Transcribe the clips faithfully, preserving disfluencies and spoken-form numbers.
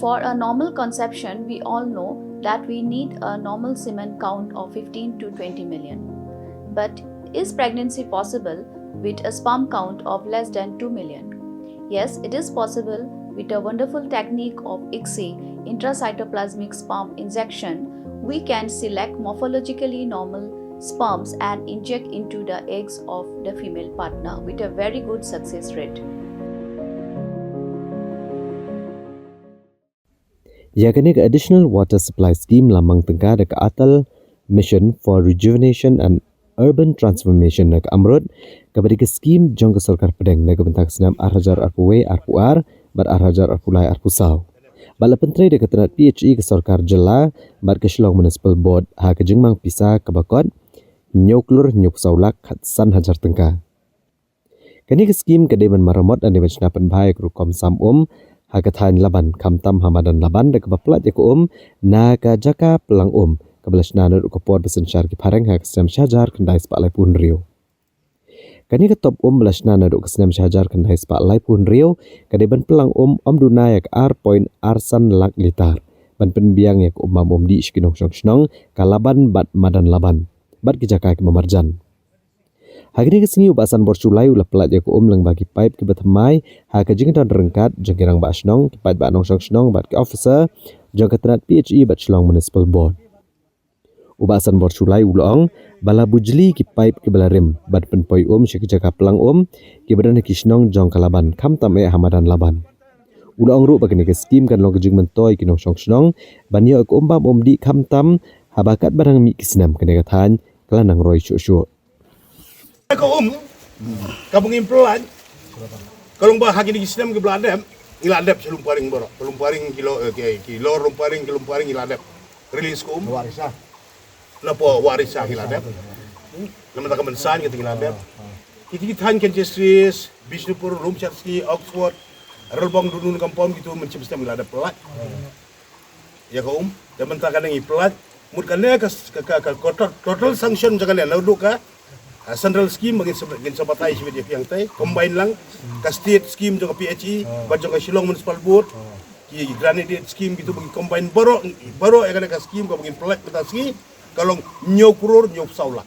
For a normal conception, we all know that we need a normal semen count of fifteen to twenty million. But is pregnancy possible with a sperm count of less than two million? Yes, it is possible. With a wonderful technique of ICSI, intracytoplasmic sperm injection, we can select morphologically normal sperms and inject into the eggs of the female partner with a very good success rate. Ïa kane ka Additional Water Supply Scheme la mang tyngka da ka Atal Mission for Rejuvenation and Urban Transformation na ka AMRUT, kaba dei ka skim jong ka sorkar pdeng na ka bynta ka snem ar hajar arphew wei arphew ar bad ar hajar arphew lai arphew saw. Bad la pyntrei da ka tnat P H E ka sorkar jylla bad ka Shillong Municipal Board ha ka jingmang pisa kaba kot hynñiew klur hynñiew phew saw lak khatsan hajar tyngka. Kane ka skim ka dei ban maramot lane ban shna pynbha ïa ka rukom sam um ha ka thaiñ Laban, khamtam ha madan Laban, da kaba pyllait ïa ka um na ka jaka plang um kaba la shna naduh ka por ba synshar ki phareng ha ka snem shi hajar khyndai spah laiphew hynriew. Kane ka top um ba la shna naduh ka snem shi hajar khyndai spah laiphew hynriew ka dei ban plang um ym duna ïa ka ar point ar san lak litar ban pynbiang ïa ka um bam um dih sha ki nongshong shnong ka Laban bad madan Laban bad ki jaka kiba marjan. Ha kane ka sngi u Bah Sanbor Shullai u la pyllait ïa ka um lyngba ki paip kiba thymmai ha ka jingdon ryngkat jong ki rangbah shnong, ki paidbah nongshong shnong bad ki officer jong ka tnat P H E bad Shillong Municipal Board. U Bah Sanbor Shullai u la ong ba la bujli ki paip kiba la rim ban pynpoi um sha ki jaka plang um kiba don ha ki shnong jong ka Laban, khamtam eh ha madan Laban. U la ong ruh ba kane ka skim kan long ka jingmyntoi ïa ki nongshong shnong ban ïoh ïa ka um bam um dih khamtam haba katba dang mih ki snem kane ka thaiñ ka la nang roi shuh shuh. Ka um kaba ngim pyllait ka long ba ha kine ki snem kiba la dep ngi la dep sha Lumparing baroh, ka Lumparing ki lo, eh, ki, ki Lower Lumparing, ki Lumparing ngi la dep release ka um. Napoh Wah Risa ngi la dep. Namar ka Mynsan kita ngi la dep. Kita ki thaiñ Kenchesris, Bishnupur, Lumshadski, Oxford, Relbong, Dunun, Kampom, kitu mynshim snem ngi la dep pyllait ïa ka um. Te mynta kane ngi pyllait mut kane ka, ka, ka, ka total, total sanction jong kane naduh ka, ah, central scheme ba ngin sa, ngin sa batai shibit ïa phi hangtai, combine lang ka state scheme jong ka P H E bad jong ka Shillong Municipal Board, ki grant aid scheme kitu ba ngin combine baroh, baroh ïa kane ka scheme kaba ngin pyllait mynta sngi ka long hynñiew klur hynñiew phew saw lak.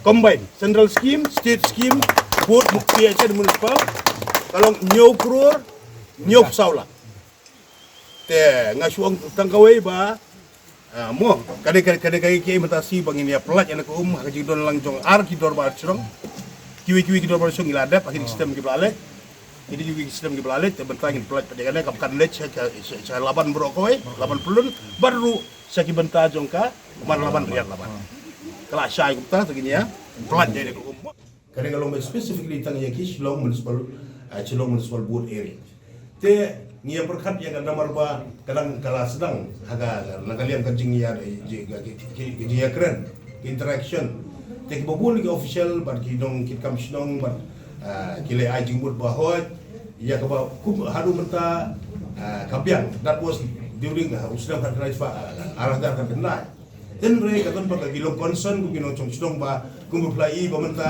Combine central scheme, state scheme, board, P H E, municipal, ka long hynñiew klur hynñiew phew saw lak. Te nga shu ong tang kawei ba, ah, mo, ka dei, ka, ka dei kaei kaei mynta sngi ba ngin ïa pyllait ïa kane ka um ha ka jingdon lang jong ar ki dorbar shnong. Kiwei kiwei ki dorbar shnong ngi la dep ha kine ki snem kiba la leit. Kine kiwei ki snem kiba la leit te mynta ngin pyllait pat ïa kane, kam kan leit sha, sha, sha Laban baroh kawei, Laban Pyllun bad ruh sha ki bynta jong ka Umar Laban, Riat Laban. Ka la shai kumta te ngin ïa pyllait ïa kane ka um. Ka dei ka long ba specifically tang ïa ki Shillong Municipal, ah, Shillong Municipal Board area. Te ngi ïa pyrkhat ïa ka namar ba ka dang, ka la sdang ha ka, na ka liang ka jingïa, ji-, ka, ki, ki, ki jingïakren, ki interaction. Te kiba bun ki official bad ki nongkitkam shnong bad, ah, ki la ai jingmut ba hooid ïa kaba kum haduh mynta, ah, ka biang. That was during, ah, u snem khatkhyndai spah, ah, ar hajar khatkhyndai. Hynrei ka don pat ki long concern kum ki nongshong shnong ba kum ba phi la i ba mynta,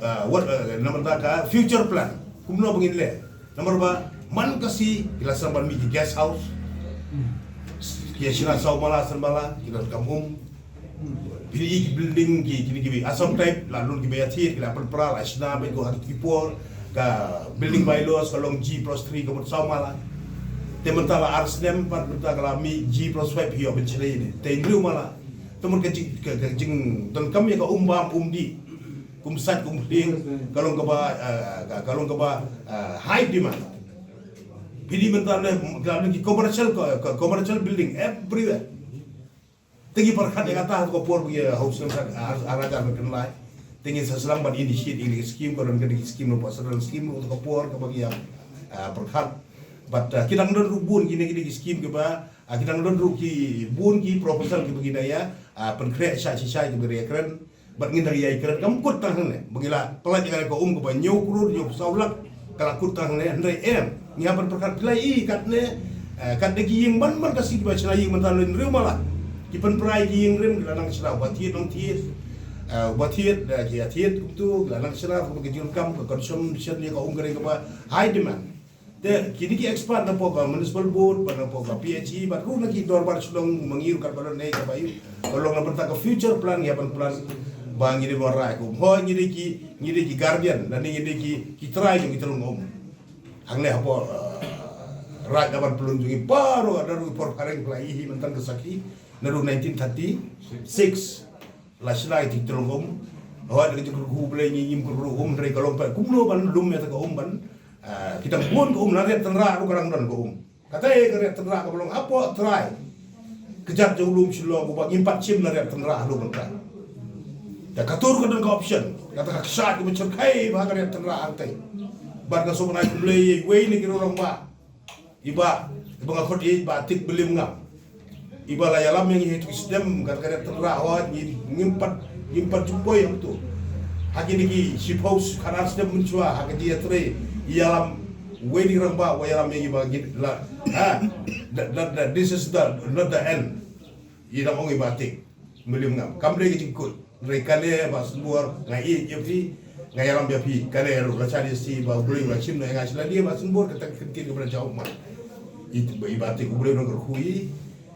ah, what, ah, na mynta ka future plan kumno ba ngin leh. Namar ba man ka sngi ki la sdang ban mih ki guest house, ki ïa shna saw mala san mala, ki donkam um. Phi i ki building ki, kine kiwei Assam type, la don kiba ïa thied, ki la pynpra, la shna beit ko ha ki por. Ka building bylaws ka long G plus three ka mut saw mala. Te mynta la ar snem pat mynta ka la mih G plus five, ïoh ban shlei ne te hynriew mala. Te mut ka jing, ka, ka jingdonkam ïa ka um bam um dih kum sait kum hlieng ka long kaba, eh, ka, ka long kaba, eh, high demand. Phi i mynta ne, ka long ki commercial, ka, ka commercial building everywhere. Te ngi pyrkhat ïa kata ha ka por ba ngi host, ar, ar hajar khatkhyndai. Te ngi sa sdang ban initiate ïa kine ki scheme, ka don kine ki scheme, napoh central scheme, ha ka por kaba ngi, ah, pyrkhat. But, ah, ki dang don ruh bun kine, kine ki scheme kiba, ah, ki dang don ruh ki bun ki proposal kiba ngi dang ïa, ah, pynkhreh shai shai shai kiba ngi dang ïa kren. Bad ngin dang ïai kren, kam kut tang hangne ba ngi la pyllait ïa ka um kaba hynñiew klur hynñiew phew saw lak. Ka la kut tang hangne, hynrei em, ngi hap ban pyrkhat, phi la i katne, eh, katne ki ïing, man man ka sngi kiba shna ïing mynta, hynriew mala. Ki pynpra ïa ki ïing rim, ki la nang shna, uba thied nang thied, eh, uba thied, eh, ki ïa thied kumtu, ki la nang shna, kumtu ka jingdonkam, ka consumption ïa ka um ka dei kaba high demand. Te kine ki expert na pok ka municipal board, ba na pok ka P H E, ba ruh na ki dorbar Shillong, mangi ruh kat ba don ne ka ba ïu. Ba long na bynta ka future plan, ïa ban plan ba ngi dei ban rai ka um. Hoi ngi dei ki, ngi dei ki guardian, lane ngi dei ki, ki trai jong ki tyllong um. Hangne hapoh, uh, Raid Naban Pyllun jong ngi baroh, da ruh por phareng pla i hi mynta ka sakhi, na ruh nineteen thirty-six. La shna ïa ki tyllong um. Hoi da ka jingkyrkhu Blei ngi ngim kyrkhu um, hynrei ka long pat kumno ban lum ïa ka um ban, ah, ki dang bun ka um, la Riat Tynrah ruh ka dang don ka um. Kata ka Riat Tynrah kaba long hapoh trai. Ka jait jong lum Shillong uba ngim pat shim la Riat Tynrah haduh mynta. Te ka tur ka don ka option. Kata ka kshaid kaba shyrkhei ba ha ka Riat Tynrah hangtei. Bad nga sngewbha ban ai khublei ïa iwei na ki rangbah. I Bah, i Bah nga khot i Bah Tik Bylliemngam. I Bah la ïalam ïa ngi ha tu ki snem, kat ka Riat Tynrah, hoi, ngi, ngim pat, ngim pat ju poi hangtu. Ha kine ki shiphew khatar snem mynshuwa, ha ka jingïatrei, i ïalam uwei na ki rangbah, uba ïalam ïa ngi ba ngi la, ha, that, that, that, this is the, not the end. I dang ong i Bah Tik Bylliemngam. Kam dei ka jingkut. Hynrei kane Bah Sembor, nga ïeit ïa phi, nga ïalam ïa phi. Kane ruh la shah ïa shi ba u Blei u la shim na nga sha lade Bah Sembor, kata ka ktien kaba la jia u ma. I, i Bah Tik u Blei u nang kyrkhu i,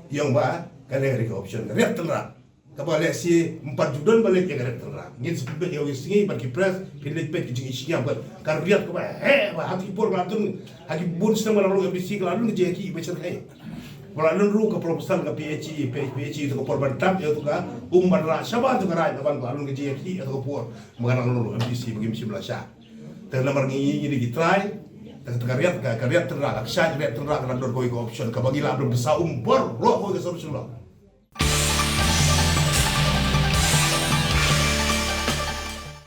i ong ba kane ka dei ka option ka Riat Tynrah. Kaba lehse ym pat ju don ba leit ïa ka Riat Tynrah. Ngin sa pynbeit ïa u sngi bad ki press, phin leit peit ki jingisih ïa ka, ka Riat kaba heh, ba ha ki por ba la don, ha ki bun snem ba la long M D C ka la don ka jingïakhih ba shyrkhei. Ba la don ruh ka proposal ka P H E, P H E to ka por ban tap ïa to ka um ban rah shabar to ka Raid Naban, ba la don ka jingïakhih ïa to ka por. Ba ka dang long M D C ba kim shym la shah. Te namar ngi, ngi dei ki trai, te ka Riat, ka, ka Riat Tynrah, ka kshaid Riat Tynrah ka la don kawei ka option kaba ngi lah ban pynsaw um baroh kawei ka solution.